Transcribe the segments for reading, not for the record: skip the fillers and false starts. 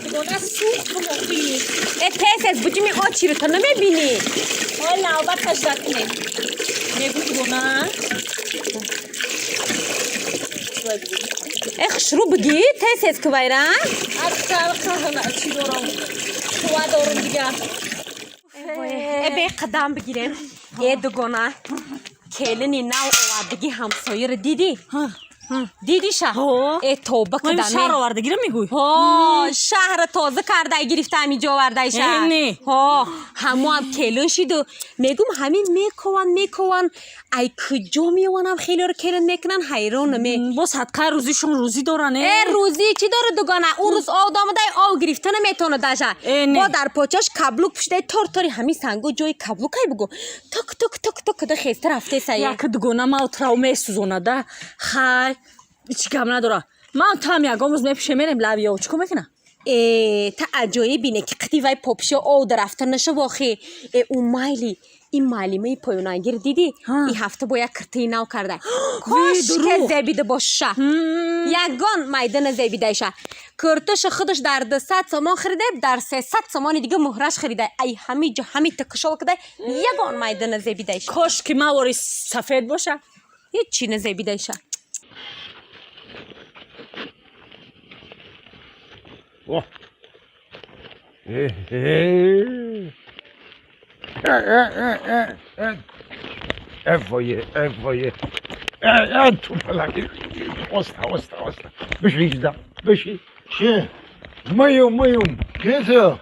Дугона сӯхтум охи. Э, тез тез буҷими очиро ту намебинӣ. Ой, навбат тажда кунем. Мегӯ дугона. Э, хушрӯ бигӣ, тез тез кувайра. Чӣ дорам? Қувва дорам дига. Э, бе қадам бигирем. Э, дугона. Келини нав овардагӣ ҳамсояро дидӣ? Дидиша? Э, тоба кадам. Шаҳр овардагиро мегӯй? Ҳо, шаҳра тоза кардай гирифта ҳаминҷо овардайша. Не. Ҳо, ҳамоам келин шиду. Мегум ҳамин мекован, мекован. Ай куҷо меованам хелеро келин мекунан, ҳайронам. Бо садқаи рӯзишон рӯзӣ доран. Э, рӯзӣ чӣ дора дугона? Ӯ рӯз ов домадай ов гирифта наметавонад даша. Бо дар почаш каблук пӯшидай тор тори ҳамин сангу ҷои каблукай бугу. Ток ток ток ток куда хеста рафтесай. Як дугона мал трав месӯзонада. Хай, ҳеҷ гап надора. Ман там ягон рӯз мепӯшем мерем лавиё. Чӣ кор мекунам? Э, та аҷоиб бине ки қити вай попшо ов дарафта нашавохи. Э, ӯ майли ин муаллимаи поёнангир дидӣ? Ин ҳафта бо як киртаи нав карда. Кошке зебида боша. Ягон майдана зебидайша. Кирташа худаш дар 200 сомон харида, дар 300 сомони дига муҳраш харида. Ай ҳами ҷо ҳами такшол када ягон майдана зебидайша. Кош ки мавори сафед боша. Ҳеҷ назебидайша. О. Э, э, تو پلنگ. оста оста оста биши иҷда биши. Чи? Мыюм мыюм. Ки ту?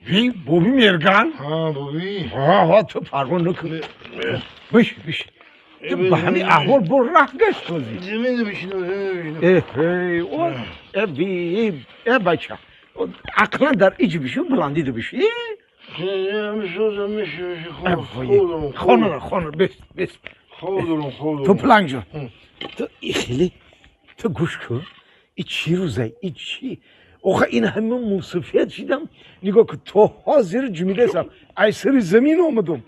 Ви буби мерган. Ҳа, буби. Ҳа, ту парво накун. Биши биши. Ту ба ҳамин аҳвол бо раҳ гашт тозӣ. Замин бишинам, замин бишинам. Э, о, э, ви, э, бача. Ақлан дар иҷ биши, баландиду биши. Хонара, хонара, бес, бес. Ту пиланг ҷон. Ту хеле ту гӯш кун. И чӣ рӯзай, и чӣ? Охе ин ҳама мусафед шидам. Нигоҳ кун, то ҳозир ҷумидасам. Ай сари замин омадум.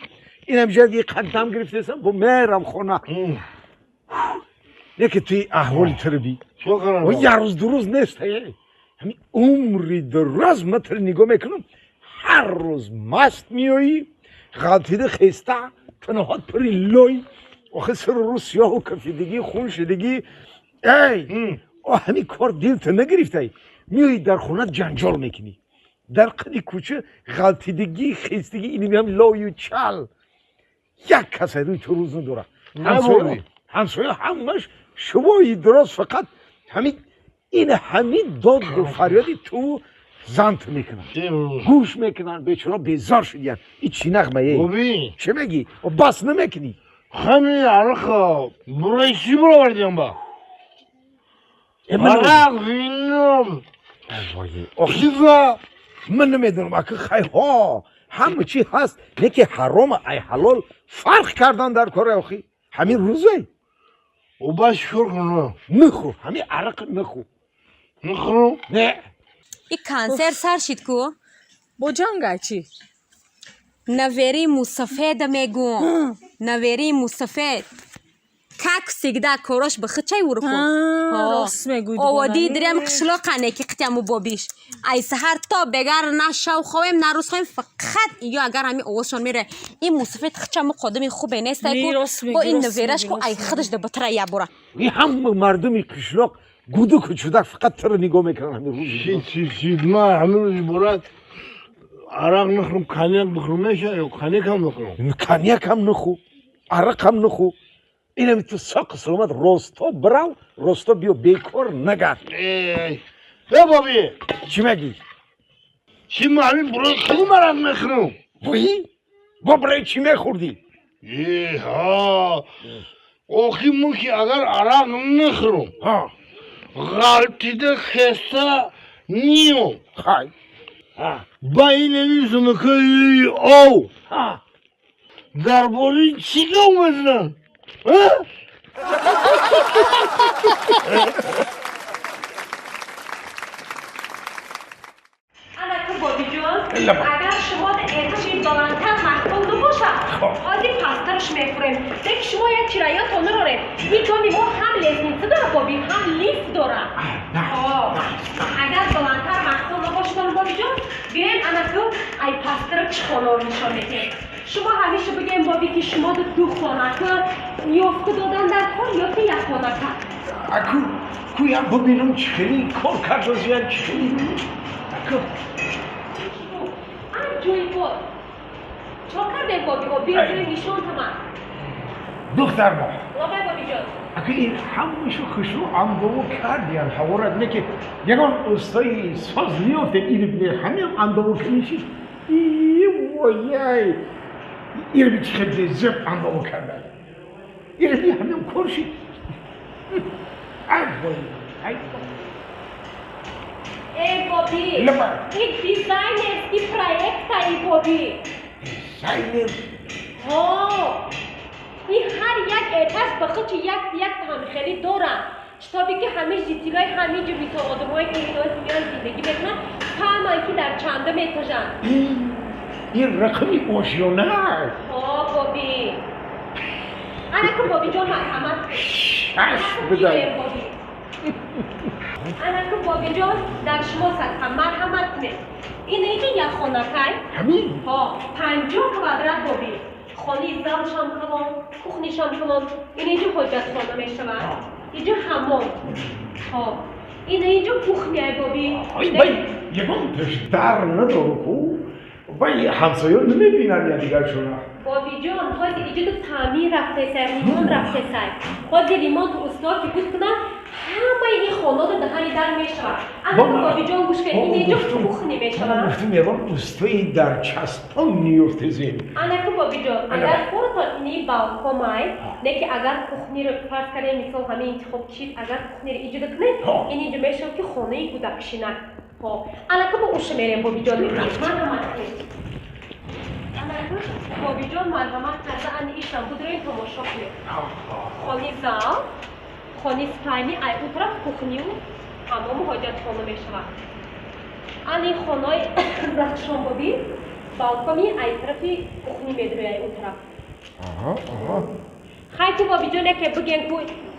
Инам ҷад и қадам гирифтасам, бо мерам хона. Не ки туи аҳволи туро би. О, як рӯз ду рӯз нест. Ҳамин умри дароз ман туро нигоҳ мекунам. Ҳар рӯз маст меоӣ, ғалтида хеста, таноҳат пури лой. Охе сару рӯз сиёҳу кафидагӣ, хун шидагӣ. Эй, о ҳамин кор дилта нагирифтай. Меоӣ дар хона ҷанҷол мекунӣ. Дар қади кӯча ғалтидагӣ, хестагӣ, инам лою чал. Як кас рӯи ту рӯз надорад. Ҳамсоя ҳамаш шувои дароз фақат ҳамин ин ҳамин доду фарёди ту зант мекунанд. Гӯш мекунанд, бечора безор шудиянд. Ин чӣ нағмае? Чӣ мегӣ? Бас намекунӣ? Ҳамин арақа барои чӣ баровардиям ба? Арақ, вино, пиво. Ман намедонам, ака хайҳо ҳама чӣ ҳаст, не ки ҳарома ай ҳалол фарқ кардан дар кори охи. Ҳамин рӯзе? О, бас чӣ кор кунам? Нахӯр, ҳамин арақа нахӯр. Нахӯрам? Не. И консерт сар шид ку? Бо ҷангай чӣ? Наверии мусафеда мегӯм. Наверии мусафед. Как всегда корош ба хичай урку. Рост мегӯй. Оводи дирем қишлоқане ки қитяму бобиш. Ай саҳар то бегар на шав ховем, на рӯз ховем, фақат ё агар ҳамин овозшон мере. Ин мусафед хичаму қодами хубе нестай ку. Бо ин навераш ку ай худаш да батра ябура. И ҳама мардуми қишлоқ гуду кучудак фақат туро нигоҳ мекунанд ҳамин рӯз. Чӣ чӣ чӣ ман ҳамин рӯзи борад арақ нахӯрам, коньяк бихӯрам меша ё коньяк ҳам нахӯрам? Коньяк ҳам нахӯр, арақ ҳам нахӯр. Инам ту соқ саломат росто бирав, росто биё, бекор нагард. Эй, э боби. Чӣ мегӣ? Чӣ ман ҳамин барои худам арақ мехӯрам? Вой? Бо барои чӣ мехӯрдӣ? Э, ҳа. Охи ман ки агар арақ нахӯрам, ғалтида хеста ниём. Хай. Ба ин зумакаи ов. Дар бораи чӣ гап мезананд? Анаку бобиҷон, агар шумо этажи баландтар маъқул набошад, ҳозир пасттараш мефурем. Лекин шумо як чираётон нароред. Ин доми мо ҳам лестница дорад, боби, ҳам лифт дорад. Агар баландтар маъқул набошад, Ай пастра чӣ хонаро нишон медиҳем? Шумо ҳамеша бигем, боби, ки шумо ду хонака ёфта додан дар кор ё ки як хонака? Аку куям бубинам, чӣ хели кор кардозиян, чӣ хели аку. Ҷои бод чо кардем, боби? Бир нишон тамам. Духтар мо. Лабай, бобиҷон. Аку ин ҳамашу хушрӯ андову кардиян, ҳаворат не ки ягон устои соз меёфтем, ини ҳамиам андову куниши. Вояй, ирби чӣ хел зеб андову карда, ирби ҳамиам кор шид. Ай вой, ай! Э, боби, ин дизайнерский проекта и, боби. Дизайнер? Ҳо, ин ҳар як этаж ба худ як як ҳамхелӣ дорад, шитобе ки ҳамаи житель ои ҳамин ҷо, мисол, одамое ки инои меоянд, зиндагӣ мекунанд, фаҳманд, ки дар чандум этажанд. Ин рақами ошёна. Ҳо, боби, анаку, бобиҷон, марҳамат. Шаш бидай. Анаку, бобиҷон, дар шумо садқа, марҳамат кунед. Ин инҷо як хонакай. Ҳамин? Ҳо, 50 квадрат, боби. Хони залшам калон, кухня шам калон. Ин инҷо ҳоҷатхона мешавад, инҷо ҳаммом. Ҳо, ин инҷо кухня й, боби. Вай, ягон дар надору ку, вай ҳамсоё намебинад якдигаршона. Бобиҷон, ҳозир иҷоду таъмир рафтесай, ремонт рафтесай. Ҳозир ремонт усто ки буд кунад, ҳамаи ин хонаро даҳани дар мешавад. Анаку, бобиҷон, гӯш кунед, ин инҷо кухня мешавад. Гуфтум, ягон устои дар часпон меёфтезем. Анаку, бобиҷон, агар хӯртон, ини балкомай не ки агар кухня ро фарз кардем, мисол, ҳамин интихоб чид, агар кухня ро иҷода кунед, ин инҷо мешавад ки хонаи кӯдакшинак. Ҳо, анаку, бо уша мерем, бобиҷон, марҳамат кунед. Анаку, бобиҷон, марҳамат карда, ани ишам будроин, тамошо кунед. Хони зал, хони спальни, ай у тараф кухня ю ҳаммому ҳоҷатхона мешавад. Ани хонаи рахшон, боби, балкони ай тарафи кухня медрои, ай у тараф. Хай ку, бобиҷон, яке бигем ку,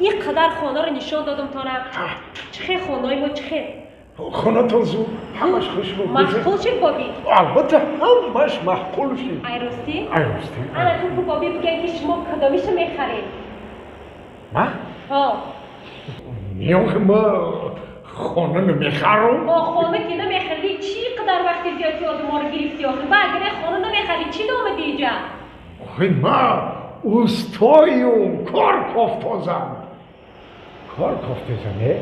ин қадар хонаро нишон додам тона, чӣ хел хонаи мо, чӣ хел? Хонатон зуд, ҳамаш хушбу. Маъқул шид, боби? Албатта, ҳамаш маъқул шид. Ай ростӣ? Ай ростӣ. Ана ту ку, боби, бигем ки шумо кадомиша мехаред? Ма? Ҳо. Неохи, ма хона намехарам. О, хона ки намехарӣ, чӣ қадар вақти зиёди одаморо гирифтӣ охи? Ба агар хона намехарӣ, чӣ домадӣ иҷа? Охи, ма устоюм, кор кофтозам, кор кофтозам, э.